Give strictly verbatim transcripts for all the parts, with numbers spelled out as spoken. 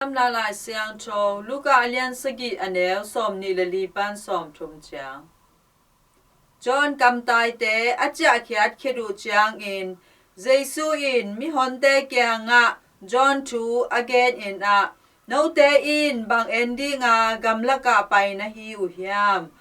Lungdamna Lai Siangtho, Luka a lian sagih, a neu sawmnih le li pan sawmthum ciang. John kamtaite a ciahkhiat khit uh ciangin Jesu in mihonte kiangah John thu a genin ah, "Note in bang en dinga gamlakah pai na hi uh hiam?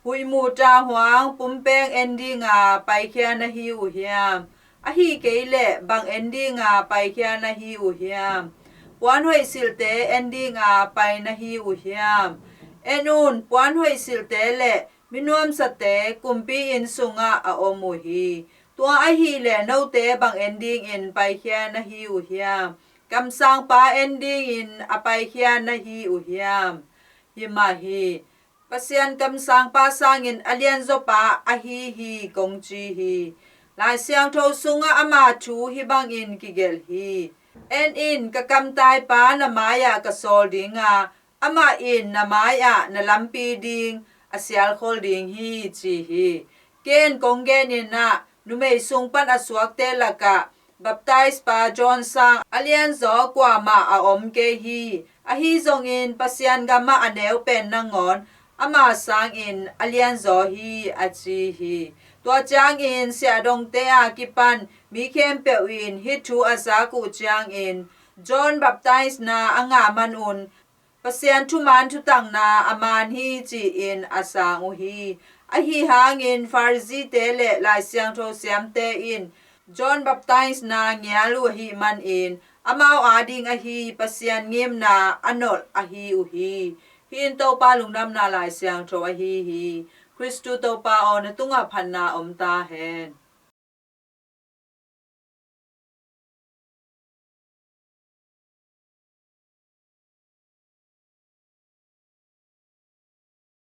Huih muh tahuang pumpeng en dinga paikhia na hi uh hiam? Ahi kei leh bang en dinga paikhia na hi uh hiam? Puan hoihsilte en dinga pai na hi uh hiam? En un, puan hoihsilte le minuamsate kumpi inn sungah a om uh hi. Tua ahih leh note bang en dingin paikhia na hi uh hiam? Kamsangpa en dingin a paikhia na hi uh hiam? Hi mah hi. Pasian kamsangpa sangin a lianzawpa ahi hi," kong ci hi. Lai Siangtho sungah ama thu hih bangin kigelh hi: "En in, ka kamtaipa na mai-ah ka sawl dinga, amah in na mai-ah na lampi ding a sialkhol ding hi," ci hi. Ken kong genin ah, numei sung pan a suakte lakah baptaizpa John sang a lianzaw kuamah a om kei hi. Ahi zongin Pasian gamah a neu pen nangawn ama sangin a lianzaw hi, a ci hi. Tua ciangin siahdongte a kipan mi khempeuh in hih thu a zak uh ciangin, John baptizna a ngah manun Pasian thuman thutakna a man hi, ci-in a sang uh hi. Ahi hangin Pharisee-te le Lai Siangtho siamte in John baptizna ngial uh ahih manin, amau ading ahi Pasian ngimna a nolh ahi uh hi. Hih in Topa Lungdamna Lai Siangtho ahi hi. Khristu Topa aw, na tungah phatna om ta hen.